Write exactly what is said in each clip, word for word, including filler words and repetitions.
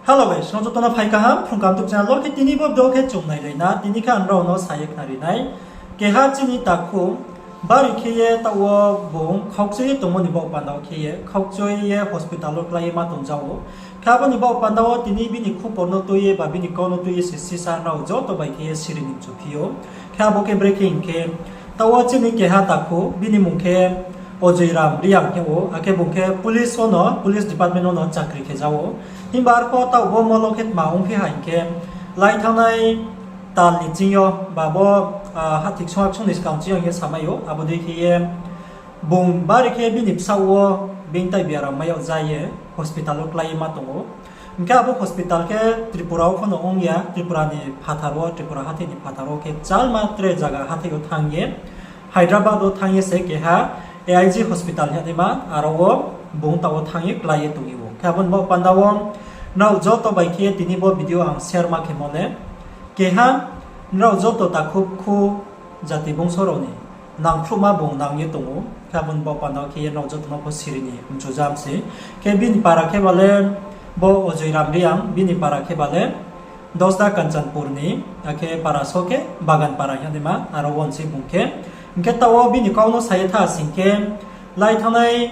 Hello guys, nrao joto no phai kaham, Phrung Kaham YouTube channel wo khe tini bo video khe chung nailai na, tini khe ang nrao no sa ye khnari nai. Keha chini takhu, bari khe ye taoh wo bung khaukchoi ye tongmo ni baoh panda wo khe ye, khaukchoi ye hospital wo klái ye ma tong ja ou. Khe abo ni baoh panda wo tini bini khupor no tui ye ba bini kau no tui ye se sisa nrao joto bai khe ye siri ni mchu phi ou. Khe abo khe brekhe hing khe, taoh wo chini keha takhu, bini mmung khe Ojoi Ram Reang hing ou, akhe bung khe police wo no, police department wo no chakri khe ja ou. Himba arpho taoh bo molo khe tma ongphi ha hing khe, lai thanngnai tal ni ching yo, ba bo, ah, hathik song aksong ni skang ching yo hing ye samai ou, abo dei khe ye, bung bari khe bini bsaoh wo being tai biaram mai yag ja ye hospital wo klái ye ma tong ou. Hing khe abo hospital khe Tripura wo pho no ong ya, Tripura ni phathar wo, Tripura hathái ni phathar wo khe chalma tre zaga hathái yo thanng ye, Hyderabad wo thanng ye se keha A I G hospital hing ye naima, aro wo bung taoh wo thanng ye klái ye tong ou. Khe abo ni baoh panda wo nrao joto bai khe ye tini bo video ang share ma khemo le, keha nrao joto takhu khu jati bungso rao ni nangkhruhma bung nang ye tong ou. Khe abo ni baoh panda wo khe ye nrao joto no pho siri ni mchu ja mi se. Khe bini para khe ba le bo Ojoi Ram Reang, bini para khe ba le Dosda Kanchanpur ni, akhe para so khe Bagan para hing ye naima, aro wo nsi bung khe. Hing khe taoh wo bini kau no sa ye tha sing khe, lai thanngnai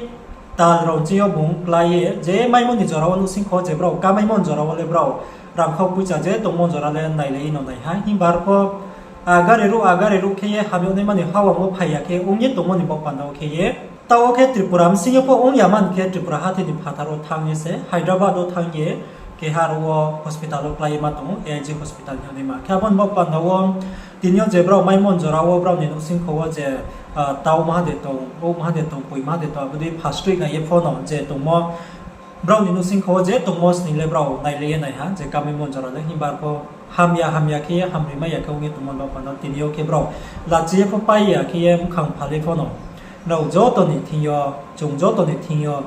tal rao ching yo bung klái ye, je maimo ni jora wo nuhsingkho je brao kamaimo ni jora wo le brao rangkhau poicha je tongmo ni jora le nailai ye no nai ha. Himba arpho agari ruh, agari ruh khe ye hamyag naima ni hawang wo phai ya khe ong ye tongmo ni baoh panda wo khe ye, taoh wo khe Tripura bsing yo pho ong ya man khe Tripura hathái ni phathar wo thanng ye se, Hyderabad wo thanng ye, keha aro wo hospital wo klái ye ma tong ou, A I G hospital hing ye naima. Khe abo ni baoh panda wo tini yo je brao maimo ni jora wo brao ni nuhsingkho wo je, ah, tau maha de tong, ou maha de tong, poi maha de tong, abo dei phastoih nai ye pho no je tongmo, brao ni nuhsingkho wo je tongmo sning le brao nailai ye nai ha, je kamaimo ni jora le himba arpho hamya hamya khe ye hamri mai ya khe ong ye tongmo ni baoh panda wo tini yo khe brao lachi ye pho pai ya khe ye bkhang phalai pho no, nrao joto ni thing yo, chung joto ni thing yo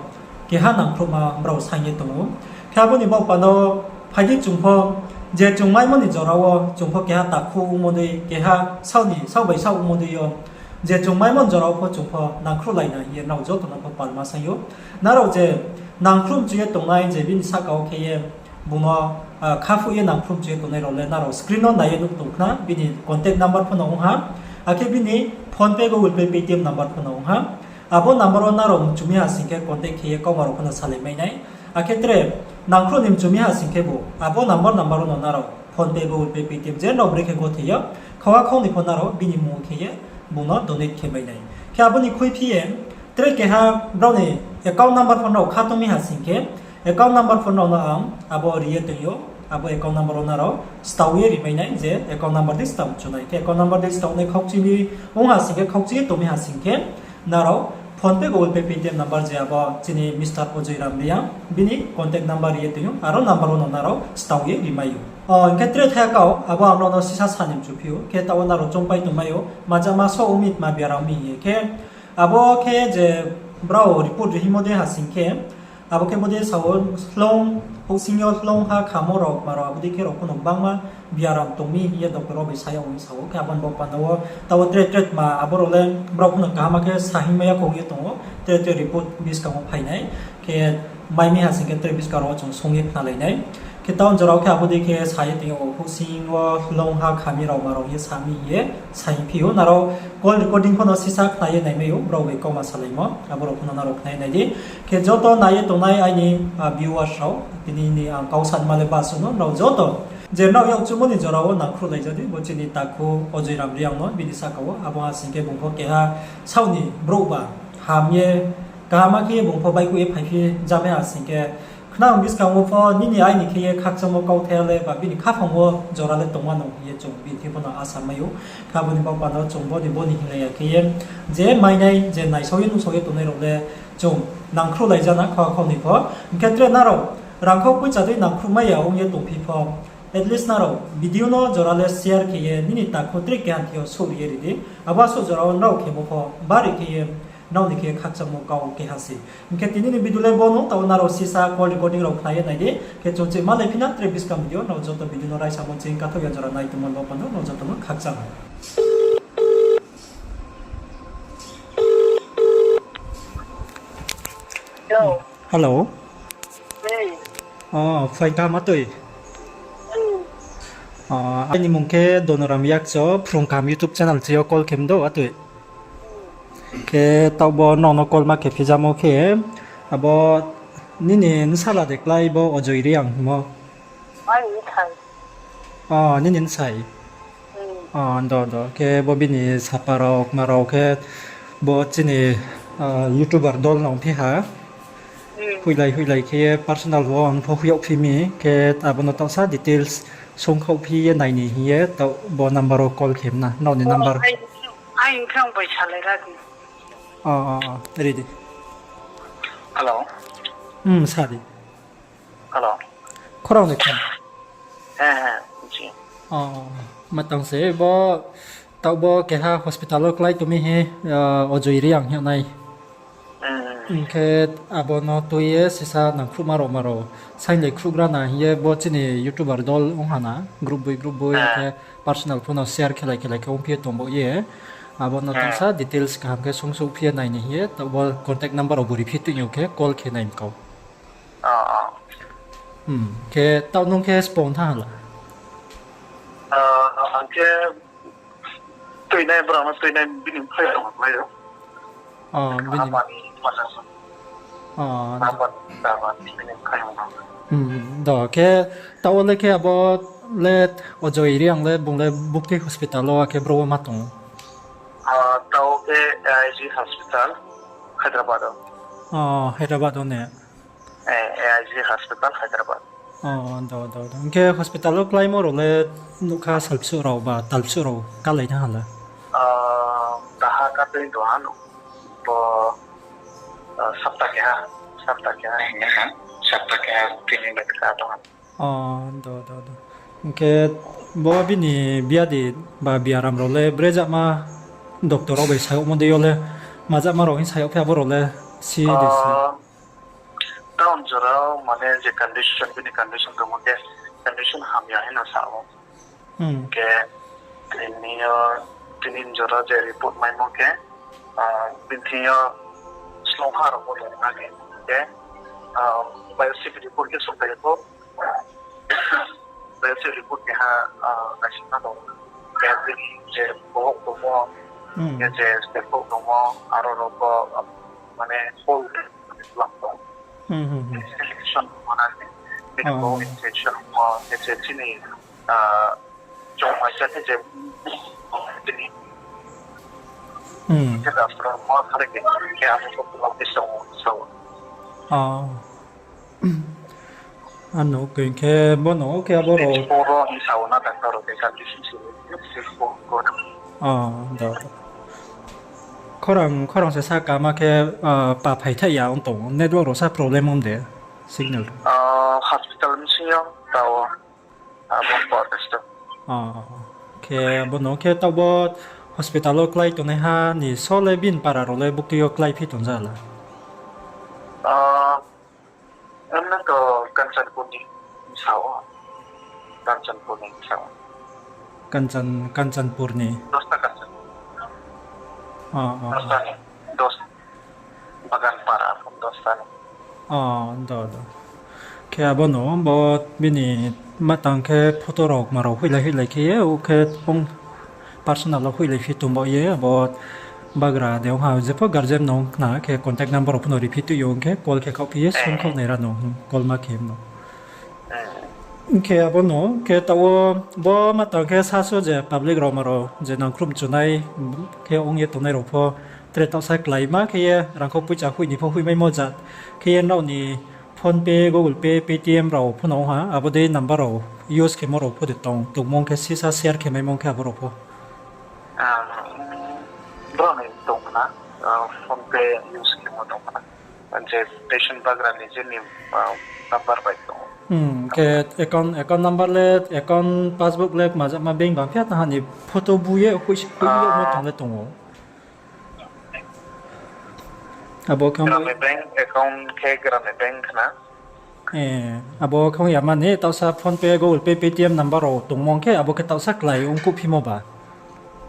keha nangkhruhma brao saing ye tong ou. Khe abo ni baoh panda wo phai di chung pho, je chung maimo ni jora wo chung pho keha takhu ongmo dei, keha saoh ni, saoh bai saoh ongmo dei yo, je chung maimo ni jora wo pho chung pho nangkhruhlai na hing ye nrao joto no pho palma saing ou. Nrao je nangkhruh mchu ye tongnai je bini sahka wo khe ye bung no, ah, khaphuh ye nangkhruh mchu ye tongnai rao le nrao screen no nai ye nuh tong khna, bini contact number pho no ong ha, akhe bini PhonePe, Google Pay, Paytm number pho no ong ha. Abo number wo nrao mchu mi ha sing khe contact khe ye kauma rao pho no salai mai nai. Akhe tre nangkhruh ni mchu mi ha sing khebu abo number, number wo no nrao PhonePe, Google Pay, Paytm je nrao brekhe gothoi yo, khauha khaunoi pho nrao bini mmung khe ye bung no donate khe mai nai. Khe abo ni khuiphi ye tre keha brao ni account number pho nrao kha tong mi ha sing khe, account number pho nrao no ang abo ri ye tong ou, abo account number wo nrao stao ye ri mai nai, je account number dei stao chu nai. Khe account number dei stao nai khaukchi mi ong ha sing khe, khaukchi ye tong mi ha sing khe, nrao PhonePe, Google Pay, Paytm number je abo chini Mister Ojoi Ram Reang, bini contact number ri ye tong ou, aro number wo no nrao stao ye ri mai ou. O, hing khe tre thai kau, abo ang nrao no sisa sa ni mchu phi ou, khe taoh wo nrao choungpai tongmai ou, majama so ong mi tma biaram mi hing ye khe, abo khe je brao report ri hingmo dei ha sing khe, abo khe bodei sa ou, hloung, houhsing yo hloung ha khamo rao, ma rao, abo dei khe rao pho no gbangma biaram tong mi hing ye doctor rao bai sa yag ong sa ou. Khe abo ni baoh panda wo taoh wo tre tre tma abo rao le brao pho no kaham khe sa hingmai ya khe ong ye tong ou, tre tre report buskang wo phai nai. Khe mai mi ha sing khe tre buskang rao wo chung song ye khnalai nai. Khe taoh jora wo khe abo dei khe sa ye tong ou, houhsing wo hloung ha khami rao ma rao hing ye sa mi hing ye sa hing phi ou, nrao call recording pho no sisa khna ye naimai ou, brao bai kauma salaimo, abo rao pho no nrao khna ye nai di. Khe joto nai ye tongnai aini, ah, viewers rao, tini ni ang kau sanma le basuh no, nrao joto je nrao yakchuhmo ni jora wo nangkhruhlai ja di, bo chini takhu Ojoi Ram Reang no, bini sahka wo, abo ha sing khe bung pho keha saoh ni brouh ba, ham ye, kaham khe ye bung pho baihkhouh ye phaiphi ja mai ha sing khe, khnang buskang wo pho nini aini khe ye khakchangmo kauthai le ba bini khaphang wo jora le tongma no hing ye chung bini thing pho no asa mai ou. Khe abo ni baoh panda wo chung bo ni bo ni hinglai ya khe ye, je mainai, je naisao ye nuhsao ye tongnai rao le chung nangkhruhlai ja na khauha khaunoi pho. Hing khe tre nrao rangkhau poicha dei nangkhruh mai ya ong ye tongphi pho, at least nrao video no jora le share khe ye nini takhu tre keha thing yo souhri ye ri di. Abo asuh jora wo nrao khemo pho bari khe ye nrao ni khe khakchangmo kau keha se. Hing khe tini ni video le bo no, taoh nrao sisa call recording rao khna ye nai di. Khe chung chih malaiphi na tre buskang video, nrao joto video no raisamo ching kathouh ya jora nai tongmo bo panda wo nrao joto no khakchang. Hello. Hello. Hey. O, phaing kaham atoi. O, aini mung khe Donoram Yakcho, Phrung Kaham YouTube channel chi yo call khe mdo atoi. Khe taoh bo nono call ma khe phijamo khe, abo nini nsala de klái bo Ojoi Reang himo? Aini bsai. O, nini bsai. Hmm. O, do, do. Khe bo bini sapa rao, kma rao khe bo chini, ah, YouTuber dol no ongphi ha. Hmm. Hoihlai, hoihlai khe ye personal wo ang pho hoih yagphi mi. Khe abo no taohsa details songkhaoh phi ye nai ni hing ye, taoh bo number wo call khe mna, nrao ni number. Ai, ai, ang khe ang bai salai ra di. O, o, o, ready. Hello. Hmm, sa di. Hello. Khorang ni khe. He, he, ji. O, matang se bo, taoh bo keha hospital wo klái tongmi he, ah, Ojoi Reang hing nai. Hmm. Hing khe abo no tui ye sisa nangkhruhma rao ma rao. Sainglai khruhgra na hing ye bo chini YouTuber dol ong ha na. Group boi, group boi, ah, khe personal phone no share khelai khelai khe ongphi ye tong bo ye. Abo no, ah, tongsa details kaham khe songsouh phi ye nai ni hing ye, taoh bo contact number rao bo riphi tui yo khe call khe nai mkau. Ah, ah. Hmm, khe taoh nung khe spong tha hala? Ah, ang khe tuinai, brao no tuinai bini mphai tong lai o. Ah, bini. Abani mana. Ah, abani, abani bini mphai tong. Hmm, do, khe taoh le khe abo le Ojoi Reang le bung le bukti hospital wo akhe bro wo ma tong? Ah, taoh khe A I G hospital, Hyderabad o. Oh, Hyderabad o ne? Eh, A I G hospital, Hyderabad. Oh, do, do, do. Hing khe hospital wo kláimo rao le nuhkha salbsuh rao ba talbsuh rao kalai thanng ha la? Ah, taha ka tui tong ha no. Bo, ah, sapta keha, sapta keha hing ha, sapta keha tini bai ka tong ha. Oh, do, do, do. Hing khe bo bini biadi ba biaram rao le brezama doctor rao bai sa yagmo dei yo le majama rao hing sa yagphi abo rao le si de si. Ah, town jora mane je condition, bini condition tongmo khe condition hamya hing no sa ou. Hmm. Khe tini yo, tini jora je report maimo khe, ah, bini thing yo slongha rao bo tong na khe, khe, ah, biopsy report khe sophai pho, biopsy report keha, ah, naisingna tong. Khe bini je bohok tongmo, hmm, khe je step bohok tongmo, aro rao bo, mane, hole lam tong. Hmm, hmm, hmm. Infection mana ni, bini, oh, bo infection mo, khe je chini, ah, chung maisa khe je, bini, hmm, khe doctor mo sare khe, khe amo ko block ni sao, sao. Oh. Ano khe, khe bono khe abo rao. Stage four rao hing sao na doctor rao khe condition se, stage four rao. Oh, do, do. Khorang, khorang se sa kama khe, ah, pa phai thaih ya ong tong. Network rao sa problem ong de, signal. Ah, hospital bsing yo, tao, ah, bon por de sto. Oh, khe bono khe tao bo hospital wo klái tongnaiha ni so le bini para rao le bukti yo klái phi tong ja la? Ah, Emne to Kanchanpur ni sao. Kanchanpur ni sao. Kanchan-, Kanchanpur ni. Dosta Kanchanpur. Oh, oh, oh. Dosta ni. Dos-, Bagan Para, Dosta ni. Oh, do, do. Khe abono bo bini matang khe photo rao ma rao hoihlai hoihlai khe ye, o khe ong personal wo hoihlai phi tong bo ye, abo bagra de ong ha, jepho guardian no ong khna khe contact number rao pho no riphi tui yo, ong khe call khe khaoh phi ye, sung khaoh nai ra no, call ma khe no. Ong khe abono khe tao bo matang khe sasu je public rao ma rao je nangkhruh mchunai khe ong ye tongnai rao pho tre taohsa kláima khe ye rangkhou poicha hoih ni pho hoihmaimo jat khe ye nrao ni PhonePe, Google Pay, Paytm rao pho no ong ha, abo dei number rao use khemo rao pho de tong, tongmung khe sisa share khe maimung khe abo rao pho. Ah, brao ni tong khna, ah, PhonePe use khemo tong khna. Je patient bagra ni je ni, ah, number bai tong. Hmm, khe account, account number le, account passbook le, majama bank bang phia tang ha ni photo bu ye, hoih, hoih ye, ah, tong le tong ou. Abo khe Gramin Bank account khe Gramin Bank khna. Eh, abo khe ya mani, taohsa PhonePe, Google Pay, Paytm number rao tongmung khe, abo khe taohsa klái ong kuhphimo ba.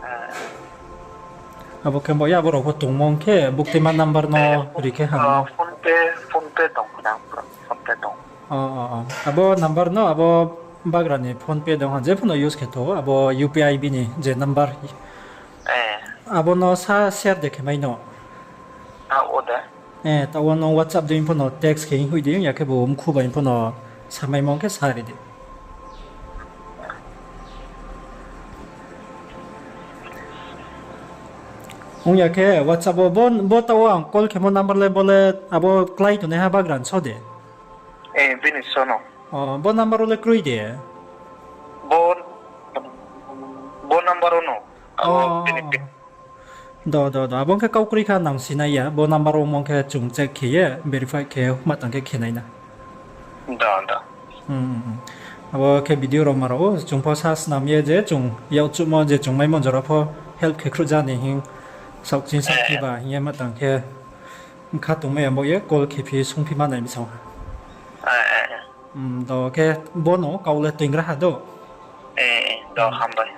Eh. Abo khe bo ya, abo rao pho tongmung khe, buktima number no, eh, ri khe ham. Ah, PhonePe, PhonePe tong khna, PhonePe tong. Abo number no abo bagra ni PhonePe dong ha, je phano use khe tho, abo U P I bini je number. Abo no sa share de khe mai no. Taoh wo no WhatsApp dei phano text khe hing hoih di, ong ya khe bo mkhu bai phano samaimo khe sa ri di. Ong ya khe WhatsApp wo bo, bo taoh wo ang call khemo number le bo le abo klái tongnaiha bagra ni so de? Bini so no. Bo number wo le kroi de? Bo number wo no. Do, do, do. Abo ong khe kau kroi kha nang sinai ya. Bo number wo ong khe chung check khe ye, verify khe, ma tang khe khe nai na. Abo khe video rao ma rao ou, chung pho sa snam ye je chung yakchuhmo je chung maimo jora pho help khe khruh ja ni hing, saohkching sa khe ba hing ye ma tang khe kha tongmai ya bo ye call khe phi sungphi ma nai mi sa ha. Do khe bo no kau le toingra ha do. Do hambai.